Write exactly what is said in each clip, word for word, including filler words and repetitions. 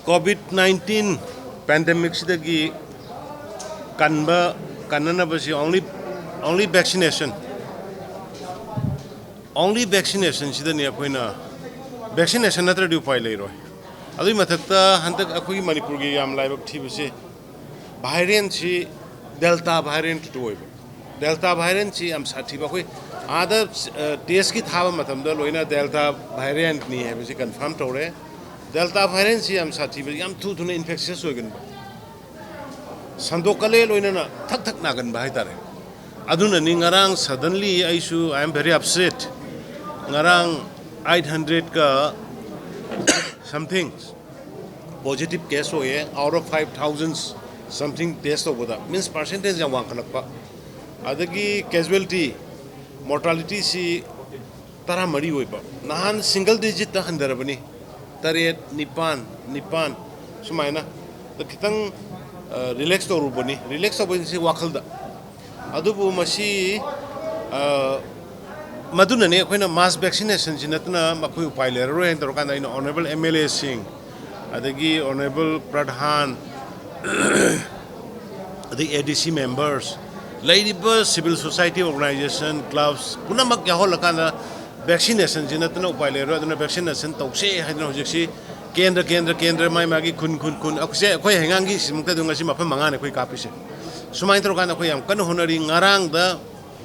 COVID nineteen ꯄꯦꯟꯗꯦꯃꯤꯛꯁꯤꯗꯒꯤ ꯀꯟꯕ, ꯀꯟꯅꯅꯕꯁꯤ only, only vaccination, only vaccinationꯁꯤꯗꯅꯤ ꯑꯩꯈꯣꯏꯅ, vaccination ꯅꯠꯇ꯭ꯔꯗꯤ ꯎꯄꯥꯏ ꯂꯩꯔꯣꯏ꯫ ꯑꯗꯨꯒꯤ ꯃꯊꯛꯇ ꯍꯟꯗꯛ ꯑꯩꯈꯣꯏꯒꯤ ꯃꯅꯤꯄꯨꯔꯒꯤ ꯌꯥꯝ ꯂꯥꯏꯕꯛ ꯊꯤꯕꯁꯤ, ꯚꯥꯏꯔꯦꯟꯁꯤ ꯗꯦꯜꯇꯥ ꯚꯥꯏꯔꯦꯟ ꯈꯛꯇ ꯑꯣꯏꯕ꯫ ꯗꯦꯜꯇꯥ ꯚꯥꯏꯔꯦꯟꯁꯤ ꯌꯥꯝ ꯁꯥꯊꯤꯕ꯫ ꯑꯩꯈꯣꯏ ꯑꯥꯗ, ꯑ, ꯇꯦꯁꯀꯤ ꯊꯥꯕ ꯃꯇꯝꯗ ꯂꯣꯏꯅ ꯗꯦꯜꯇꯥ ꯚꯥꯏꯔꯦꯟꯅꯤ ꯍꯥꯏꯕꯁꯤ ꯀꯟꯐꯥꯔꯝ ꯇꯧꯔꯦ꯫ ꯗꯦꯜꯇꯥ ꯚꯥꯏꯔꯦꯟꯁꯤ ꯌꯥꯝ ꯁꯥꯊꯤꯕ, ꯌꯥꯝ ꯊꯨ ꯊꯨꯅ ꯏꯟꯐꯦꯛꯁꯤꯌꯁ ꯑꯣꯏꯒꯟꯕ, ꯁꯟꯗꯣꯛꯀꯜꯂꯦ, ꯂꯣꯏꯅꯅ ꯊꯛ ꯊꯛ ꯅꯥꯒꯟꯕ ꯍꯥꯏꯇꯥꯔꯦ꯫ ꯑꯗꯨꯅꯅꯤ ꯉꯔꯥꯡ suddenly ꯑꯩꯁꯨ, I am very upset, ꯉꯔꯥꯡ ꯑꯩꯠ ꯍꯟꯗ꯭ꯔꯦꯗꯀ something positive case ꯑꯣꯏꯌꯦ, out of five thousand something test ꯇꯧꯕꯗ, means percentage ꯌꯥꯝ ꯋꯥꯡꯈꯠꯂꯛꯄ꯫ ꯑꯗꯒꯤ casualty, mortalityꯁꯤ ꯇꯔꯥꯃꯔꯤ ꯑꯣꯏꯕ, ꯅꯍꯥꯟ single digitꯇ ꯍꯟꯊꯔꯕꯅꯤ, ꯇꯔꯦꯠ, ꯅꯤꯄꯥꯟ, ꯅꯤꯄꯥꯟ, ꯁꯨꯃꯥꯏꯅ꯫ ꯑꯗ ꯈꯤꯇꯪ, ꯑ, ꯔꯤꯂꯦꯛꯁ ꯇꯧꯔꯨꯕꯅꯤ꯫ ꯔꯤꯂꯦꯛꯁ ꯇꯧꯕ ꯍꯥꯏꯁꯤ ꯋꯥꯈꯜꯗ꯫ ꯑꯗꯨꯕꯨ ꯃꯁꯤ, ꯑ, ꯃꯗꯨꯅꯅꯦ ꯑꯩꯈꯣꯏꯅ mass vaccinationꯁꯤ ꯅꯠꯇꯅ ꯃꯈꯣꯏ ꯎꯄꯥꯏ ꯂꯩꯔꯔꯣꯏ ꯍꯥꯏꯅ ꯇꯧꯔꯀꯥꯟꯗ ꯑꯩꯅ honourable MLAꯁꯤꯡ, ꯑꯗꯒꯤ honourable ꯄ꯭ꯔꯙꯥꯟ, ꯑꯗꯒꯤ ADC members, ꯂꯩꯔꯤꯕ civil society organisation, clubs ꯄꯨꯝꯅꯃꯛ ꯌꯥꯎꯍꯜꯂꯀꯥꯟꯗ vaccinationꯁꯤ ꯅꯠꯇꯅ ꯎꯄꯥꯏ ꯂꯩꯔꯣꯏ꯫ ꯑꯗꯨꯅ vaccination ꯇꯧꯁꯦ ꯍꯥꯏꯗꯅ ꯍꯧꯖꯤꯛꯁꯤ ꯀꯦꯟꯗ꯭ꯔ, ꯀꯦꯟꯗ꯭ꯔ, ꯀꯦꯟꯗ꯭ꯔ, ꯃꯥꯏ ꯃꯥꯒꯤ ꯈꯨꯟ, ꯈꯨꯟ, ꯈꯨꯟ, ꯑꯩꯈꯣꯏꯁꯦ, ꯑꯩꯈꯣꯏ ꯍꯩꯉꯥꯡꯒꯤ ꯁꯤꯃꯛꯇꯗ ꯉꯁꯤ ꯃꯐꯝ ꯃꯉꯥꯅꯤ ꯑꯩꯈꯣꯏ ꯀꯥꯞꯄꯤꯁꯦ꯫ ꯁꯨꯃꯥꯏꯅ ꯇꯧꯔꯀꯥꯟꯗ ꯑꯩꯈꯣꯏ ꯌꯥꯝ ꯀꯟꯅ ꯍꯣꯠꯅꯔꯤ꯫ ꯉꯔꯥꯡꯗ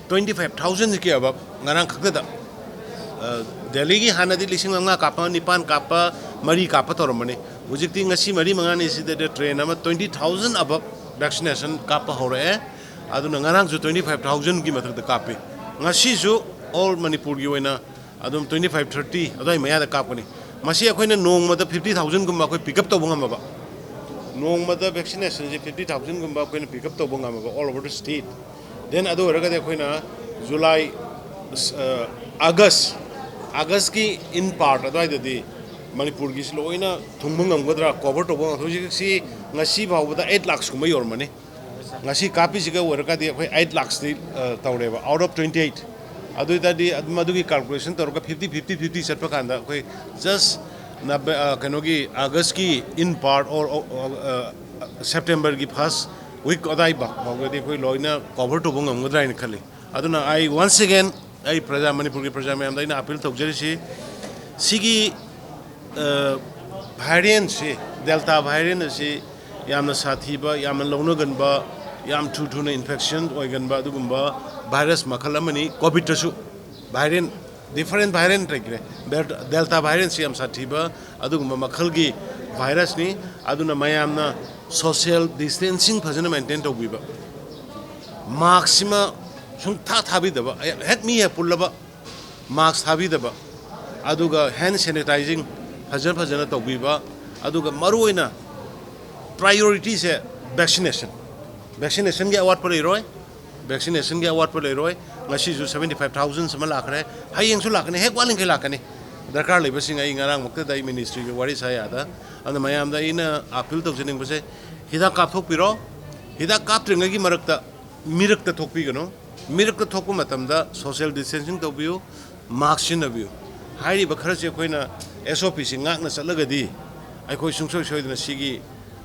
twenty five thousandꯒꯤ above, ꯉꯔꯥꯡ ꯈꯛꯇꯗ, ꯑ, ꯗꯦꯜꯂꯤꯒꯤ ꯍꯥꯟꯅꯗꯤ ꯂꯤꯁꯤꯡ ꯃꯉꯥ ꯀꯥꯞꯄ, ꯅꯤꯄꯥꯟ ꯀꯥꯞꯄ, ꯃꯔꯤ ꯀꯥꯞꯄ ꯇꯧꯔꯝꯕꯅꯤ꯫ ꯍꯧꯖꯤꯛꯇꯤ ꯉꯁꯤ ꯃꯔꯤ ꯃꯉꯥꯅꯤ ꯁꯤꯗ train ꯑꯃ twenty thousand above vaccination ꯀꯥꯞꯄ ꯍꯧꯔꯛꯑꯦ꯫ ꯑꯗꯨꯅ ꯉꯔꯥꯡꯁꯨ twenty five thousandꯒꯤ ꯃꯊꯛꯇ ꯀꯥꯞꯄꯤ꯫ ꯉꯁꯤꯁꯨ all ꯃꯅꯤꯄꯨꯔꯒꯤ ꯑꯣꯏꯅ ꯑꯗꯨꯝ twenty five, thirty ꯑꯗꯨꯋꯥꯏ ꯃꯌꯥꯗ ꯀꯥꯞꯀꯅꯤ꯫ ꯃꯁꯤ ꯑꯩꯈꯣꯏꯅ ꯅꯣꯡꯃꯗ fifty thousandꯒꯨꯝꯕ ꯑꯩꯈꯣꯏ pick up ꯇꯧꯕ ꯉꯝꯃꯕ, ꯅꯣꯡꯃꯗ vaccinationꯁꯦ fifty thousandꯒꯨꯝꯕ ꯑꯩꯈꯣꯏꯅ pick up ꯇꯧꯕ ꯉꯝꯃꯕ all over the state, then ꯑꯗꯨ ꯑꯣꯏꯔꯒꯗꯤ ꯑꯩꯈꯣꯏꯅ July, ꯑ, August, Augustꯀꯤ in part ꯑꯗꯨꯋꯥꯏꯗꯗꯤ ꯃꯅꯤꯄꯨꯔꯒꯤꯁꯤ ꯂꯣꯏꯅ ꯊꯨꯡꯕ ꯉꯝꯒꯗ꯭ꯔꯥ, cover ꯇꯧꯕ ꯉꯝꯒꯗ꯭ꯔꯥ? ꯍꯧꯖꯤꯛꯁꯤ ꯉꯁꯤ ꯐꯥꯎꯕꯗ eight lakhsꯀꯨꯝꯕ ꯌꯧꯔꯝꯃꯅꯤ꯫ ꯉꯁꯤ ꯀꯥꯞꯄꯤꯁꯤꯒ ꯑꯣꯏꯔꯒꯗꯤ ꯑꯩꯈꯣꯏ eight lakhsꯇꯤ, ꯑ, ꯇꯧꯔꯦꯕ, out of twenty eight꯫ ꯑꯗꯨ ꯑꯣꯏ ꯇꯥꯔꯗꯤ ꯑꯗꯨꯝ ꯑꯗꯨꯒꯤ calculation ꯇꯧꯔꯒ fifty, fifty, fifty ꯆꯠꯄ ꯀꯥꯟꯗ ꯑꯩꯈꯣꯏ just ꯅꯕꯦ-, ꯑ, ꯀꯩꯅꯣꯒꯤ August ꯀꯤ in part or, ꯑ, September ꯒꯤ first week ꯑꯗꯥꯏ ꯐꯥꯎ-, ꯐꯥꯎꯕꯗꯤ ꯑꯩꯈꯣꯏ ꯂꯣꯏꯅ cover ꯇꯧꯕ ꯉꯝꯒꯗ꯭ꯔꯥ ꯍꯥꯏꯅ ꯈꯜꯂꯤ꯫ ꯑꯗꯨꯅ I once again, ꯑꯩ ꯄ꯭ꯔꯖꯥ, ꯃꯅꯤꯄꯨꯔꯒꯤ ꯄ꯭ꯔꯖꯥ ꯃꯌꯥꯝꯗ ꯑꯩꯅ appeal ꯇꯧꯖꯔꯤꯁꯤ, ꯁꯤꯒꯤ, ꯑ, variant ꯁꯤ, Delta variant ꯑꯁꯤ ꯌꯥꯝꯅ ꯁꯥꯊꯤꯕ, ꯌꯥꯝꯅ ꯂꯧꯅꯒꯟꯕ, ꯌꯥꯝ ꯊꯨ ꯊꯨꯅ infection ꯑꯣꯏꯒꯟꯕ ꯑꯗꯨꯒꯨꯝꯕ virus ꯃꯈꯜ ꯑꯃꯅꯤ꯫ COVID ꯇꯁꯨ variant, different variant ꯂꯩꯈ꯭ꯔꯦ꯫ Del-, Delta variant ꯁꯤ ꯌꯥꯝ ꯁꯥꯊꯤꯕ ꯑꯗꯨꯒꯨꯝꯕ ꯃꯈꯜꯒꯤ virus ꯅꯤ꯫ ꯑꯗꯨꯅ ꯃꯌꯥꯝꯅ social distancing ꯐꯖꯅ maintain ꯇꯧꯕꯤꯕ, mask ꯁꯤꯃ ꯁꯨꯡꯊꯥ ꯊꯥꯕꯤꯗꯕ, ꯍꯦꯛ ꯃꯤ ꯍꯦꯛ ꯄꯨꯜꯂꯕ mask ꯊꯥꯕꯤꯗꯕ, ꯑꯗꯨꯒ hand sanitizing ꯐꯖ ꯐꯖꯅ ꯇꯧꯕꯤꯕ, ꯑꯗꯨꯒ ꯃꯔꯨꯑꯣꯏꯅ priority ꯁꯦ vaccination꯫ Vaccination ꯒꯤ ꯑꯋꯥꯠꯄ ꯂꯩꯔꯣꯏ, vaccination ꯒꯤ ꯑꯋꯥꯠꯄ ꯂꯩꯔꯣꯏ꯫ ꯉꯁꯤꯁꯨ seventy five thousand ꯑꯃ ꯂꯥꯛꯈ꯭ꯔꯦ, ꯍꯌꯦꯡꯁꯨ ꯂꯥꯛꯀꯅꯤ, ꯍꯦꯛ ꯋꯥꯠꯂꯤꯉꯩ ꯂꯥꯛꯀꯅꯤ꯫ ꯗꯔꯀꯥꯔ ꯂꯩꯕꯁꯤꯡ ꯑꯩ ꯉꯔꯥꯡꯃꯛꯇꯗ ꯑꯩ ministry ꯒ ꯋꯥꯔꯤ ꯁꯥꯏ ꯑꯥꯗ꯫ ꯑꯗꯨꯅ ꯃꯌꯥꯝꯗ ꯑꯩꯅ appeal ꯇꯧꯖꯅꯤꯡꯕꯁꯦ, ꯍꯤꯗꯥꯛ ꯀꯥꯞꯊꯣꯛꯄꯤꯔꯣ, ꯍꯤꯗꯥꯛ ꯀꯥꯞꯇ꯭ꯔꯤꯉꯩꯒꯤ ꯃꯔꯛꯇ ꯃꯤꯔꯛꯇ ꯊꯣꯛꯄꯤꯒꯅꯨ꯫ ꯃꯤꯔꯛꯇ ꯊꯣꯛꯄ ꯃꯇꯝꯗ social distancing ꯇꯧꯕꯤꯌꯨ, mask ꯁꯤꯖꯤꯟꯅꯕꯤꯌꯨ꯫ ꯍꯥꯏꯔꯤꯕ ꯈꯔꯁꯦ ꯑꯩꯈꯣꯏꯅ SOP ꯁꯤ ꯉꯥꯛꯅ ꯆꯠꯂꯒꯗꯤ ꯑꯩꯈꯣꯏ ꯁꯨꯡꯁꯣꯏ ꯁꯣꯏꯗꯅ ꯁꯤꯒꯤ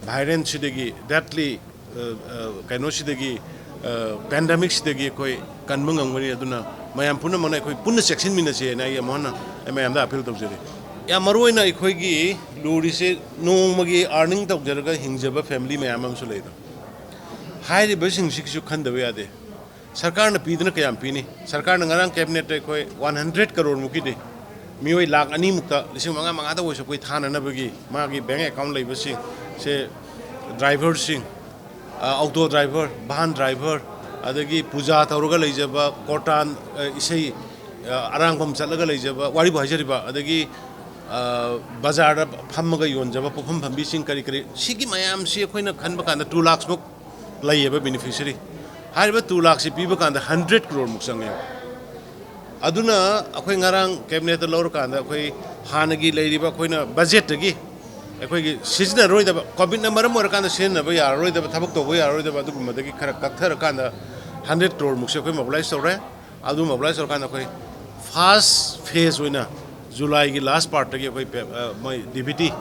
variant ꯁꯤꯗꯒꯤ, deadly, ꯑ, ꯑ, ꯀꯩꯅꯣꯁꯤꯗꯒꯤ, ꯑ, pandemic ꯁꯤꯗꯒꯤ ꯑꯩꯈꯣꯏ ꯀꯟꯕ ꯉꯝꯒꯅꯤ꯫ ꯑꯗꯨꯅ ꯃꯌꯥꯝ ꯄꯨꯝꯅꯃꯛꯅ ꯑꯩꯈꯣꯏ ꯄꯨꯟꯅ ꯆꯦꯛꯁꯤꯟꯃꯤꯟꯅꯁꯦꯅ ꯑꯩ ꯑꯃꯨꯛ ꯍꯟꯅ ꯑꯩ ꯃꯌꯥꯝꯗ appeal ꯇꯧꯖꯔꯤ꯫ ꯌꯥꯝ ꯃꯔꯨꯑꯣꯏꯅ ꯑꯩꯈꯣꯏꯒꯤ ꯂꯨꯔꯤꯁꯦ ꯅꯣꯡꯃꯒꯤ earning ꯇꯧꯖꯔꯒ ꯍꯤꯡꯖꯕ family ꯃꯌꯥꯝ ꯑꯃꯁꯨ ꯂꯩꯗꯣ꯫ ꯍꯥꯏꯔꯤꯕꯁꯤꯡꯁꯤꯒꯤꯁꯨ ꯈꯟꯗꯕ ꯌꯥꯗꯦ꯫ ꯁꯔꯀꯥꯔꯅ ꯄꯤꯗꯅ ꯀꯌꯥꯝ ꯄꯤꯅꯤ? ꯁꯔꯀꯥꯔꯅ ꯉꯔꯥꯡ cabinet ꯇ ꯑꯩꯈꯣꯏ one hundred crore ꯃꯨꯛꯀꯤꯗꯤ, ꯃꯤꯑꯣꯏ ꯂꯥꯈ ꯑꯅꯤꯃꯨꯛꯇ ꯂꯤꯁꯤꯡ ꯃꯉꯥ ꯃꯉꯥꯗ ꯑꯣꯏꯔꯁꯨ ꯑꯩꯈꯣꯏ ꯊꯥꯅꯅꯕꯒꯤ ꯃꯥꯒꯤ bank account ꯂꯩꯕꯁꯤꯡ ꯁꯦ, driver ꯁꯤꯡ, ꯑ, auto driver, van driver, ꯑꯗꯒꯤ ꯄꯨꯖꯥ ꯇꯧꯔꯒ ꯂꯩꯖꯕ, ꯀꯣꯔꯇꯥꯟ, ꯑ, ꯏꯁꯩ, ꯑ, ꯑꯔꯥꯡꯐꯝ ꯆꯠꯂꯒ ꯂꯩꯖꯕ, ꯋꯥꯔꯤꯕꯨ ꯍꯥꯏꯖꯔꯤꯕ, ꯑꯗꯒꯤ, ꯑ, ꯕꯖꯥꯔꯗ ꯐꯝꯃꯒ ꯌꯣꯟꯖꯕ ꯄꯣꯠꯐꯝ ꯐꯝꯕꯤꯁꯤꯡ, ꯀꯔꯤ ꯀꯔꯤ, ꯁꯤꯒꯤ ꯃꯌꯥꯝꯁꯤ ꯑꯩꯈꯣꯏꯅ ꯈꯟꯕ ꯀꯥꯟꯗ two lakhs ꯃꯨꯛ ꯂꯩꯌꯦꯕ beneficiary꯫ ꯍꯥꯏꯔꯤꯕ two lakhꯁꯤ ꯄꯤꯕ ꯀꯥꯟꯗ hundred crore ꯃꯨꯛ ꯆꯪꯉꯦꯕ꯫ ꯑꯗꯨꯅ ꯑꯩꯈꯣꯏ ꯉꯔꯥꯡ cabinet ꯇ ꯂꯧꯔꯀꯥꯟꯗ ꯑꯩꯈꯣꯏ ꯍꯥꯟꯅꯒꯤ ꯂꯩꯔꯤꯕ ꯑꯩꯈꯣꯏꯅ budget ꯇꯒꯤ ꯑꯩꯈꯣꯏꯒꯤ ꯁꯤꯖꯤꯟꯅꯔꯣꯏꯗꯕ, COVID ꯅ ꯃꯔꯝ ꯑꯣꯏꯔꯀꯥꯟꯗ ꯁꯤꯖꯤꯟꯅꯕ ꯌꯥꯔꯔꯣꯏꯗꯕ, ꯊꯕꯛ ꯇꯧꯕ ꯌꯥꯔꯔꯣꯏꯗꯕ ꯑꯗꯨꯒꯨꯝꯕꯗꯒꯤ ꯈꯔ ꯀꯛꯊꯔꯀꯥꯟꯗ hundred crore ꯃꯨꯛꯁꯦ ꯑꯩꯈꯣꯏ mobilize ꯇꯧꯔꯦ꯫ ꯑꯗꯨ mobilize ꯇꯧꯔꯀꯥꯟꯗ ꯑꯩꯈꯣꯏ first phase ꯑꯣꯏꯅ ꯖꯨꯂꯥꯏꯒꯤ ꯂꯥꯁ ꯄꯥꯔꯠꯇꯒꯤ ꯑꯩꯈꯣꯏ ꯄꯦ-, ꯑ, ꯃꯣꯏ D B T,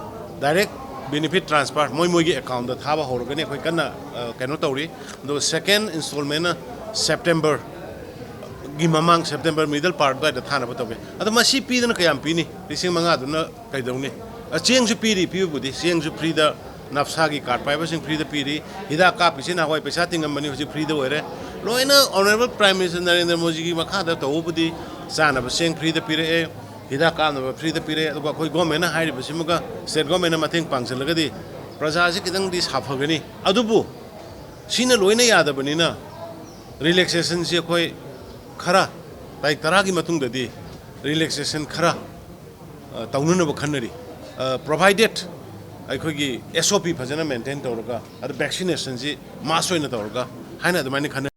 direct benefit transfer ꯃꯣꯏ ꯃꯣꯏꯒꯤ ꯑꯦꯀꯥꯎꯟꯗ ꯊꯥꯕ ꯍꯧꯔꯒꯅꯤ꯫ ꯑꯩꯈꯣꯏ ꯀꯟꯅ, ꯑ, ꯀꯩꯅꯣ ꯇꯧꯔꯤ꯫ ꯑꯗꯨꯒ ꯁꯦꯀꯦꯟ ꯏꯟꯁꯇꯣꯜꯃꯦꯟꯅ ꯁꯦꯞꯇꯦꯝꯕꯔꯒꯤ ꯃꯃꯥꯡ, ꯁꯦꯞꯇꯦꯝꯕꯔ ꯃꯤꯗꯜ ꯄꯥꯔꯠ ꯑꯗꯨꯋꯥꯏꯗ ꯊꯥꯅꯕ ꯇꯧꯒꯦ꯫ ꯑꯗꯣ ꯃꯁꯤ ꯄꯤꯗꯅ ꯀꯌꯥꯝ ꯄꯤꯅꯤ? ꯂꯤꯁꯤꯡ ꯃꯉꯥꯗꯨꯅ ꯀꯩꯗꯧꯅꯤ? ꯑ, ꯆꯦꯡꯁꯨ ꯄꯤꯔꯤ, ꯄꯤꯕꯕꯨꯗꯤ ꯆꯦꯡꯁꯨ ꯐ꯭ꯔꯤꯗ, ꯅꯞꯁꯥꯒꯤ ꯀꯥꯔꯠ ꯄꯥꯏꯕꯁꯤꯡ ꯐ꯭ꯔꯤꯗ ꯄꯤꯔꯤ꯫ ꯍꯤꯗꯥꯛ ꯀꯥꯞꯄꯤꯁꯤ ꯅꯍꯥꯟꯋꯥꯏ ꯄꯩꯁꯥ ꯇꯤꯡꯉꯝꯕꯅꯤ, ꯍꯧꯖꯤꯛ ꯐ꯭ꯔꯤꯗ ꯑꯣꯏꯔꯦ꯫ ꯂꯣꯏꯅ ꯑꯣꯅꯔꯦꯕꯜ ꯄ꯭ꯔꯥꯏꯝ ꯃꯤꯅꯤꯁꯇꯔ ꯅꯔꯦꯟꯗ꯭ꯔ ꯃꯣꯗꯤꯒꯤ ꯃꯈꯥꯗ ꯇꯧꯕꯕꯨꯗꯤ ꯆꯥꯅꯕ ꯆꯦꯡ ꯐ꯭ꯔꯤꯗ ꯄꯤꯔꯛꯑꯦ, ꯍꯤꯗꯥꯛ ꯀꯥꯞꯅꯕ ꯐ꯭ꯔꯤꯗ ꯄꯤꯔꯛꯑꯦ꯫ ꯑꯗꯨꯒ ꯑꯩꯈꯣꯏ ꯒꯣꯔꯃꯦꯟꯅ ꯍꯥꯏꯔꯤꯕꯁꯤꯃꯒ ꯁ꯭ꯇꯦꯠ ꯒꯣꯔꯃꯦꯟꯅ ꯃꯇꯦꯡ ꯄꯥꯡꯁꯤꯜꯂꯒꯗꯤ ꯄ꯭ꯔꯖꯥꯁꯤ ꯈꯤꯇꯪꯗꯤ ꯁꯥꯐꯒꯅꯤ꯫ ꯑꯗꯨꯕꯨ ꯁꯤꯅ ꯂꯣꯏꯅ ꯌꯥꯗꯕꯅꯤꯅ ꯔꯤꯂꯦꯛꯁꯦꯁꯟꯁꯤ ꯑꯩꯈꯣꯏ ꯈꯔ, ꯇꯥꯔꯤꯛ ꯇꯔꯥꯒꯤ ꯃꯇꯨꯡꯗꯗꯤ ꯔꯤꯂꯦꯛꯁꯦꯁꯟ ꯈꯔ, ꯑ, ꯇꯧꯅꯅꯕ ꯈꯟꯅꯔꯤ꯫ ꯑ, ꯄ꯭ꯔꯣꯚꯥꯏꯗꯦꯠ ꯑꯩꯈꯣꯏꯒꯤ ꯑꯦꯁ ꯑꯣ ꯄꯤ ꯐꯖꯅ ꯃꯦꯟꯇꯦꯟ ꯇꯧꯔꯒ, ꯑꯗ ꯚꯦꯛꯁꯤꯅꯦꯁꯟꯁꯤ ꯃꯥꯁ ꯑꯣꯏꯅ ꯇꯧꯔꯒ ꯍꯥꯏꯅ ꯑꯗꯨꯃꯥꯏꯅ ꯈꯟꯅꯔꯤ꯫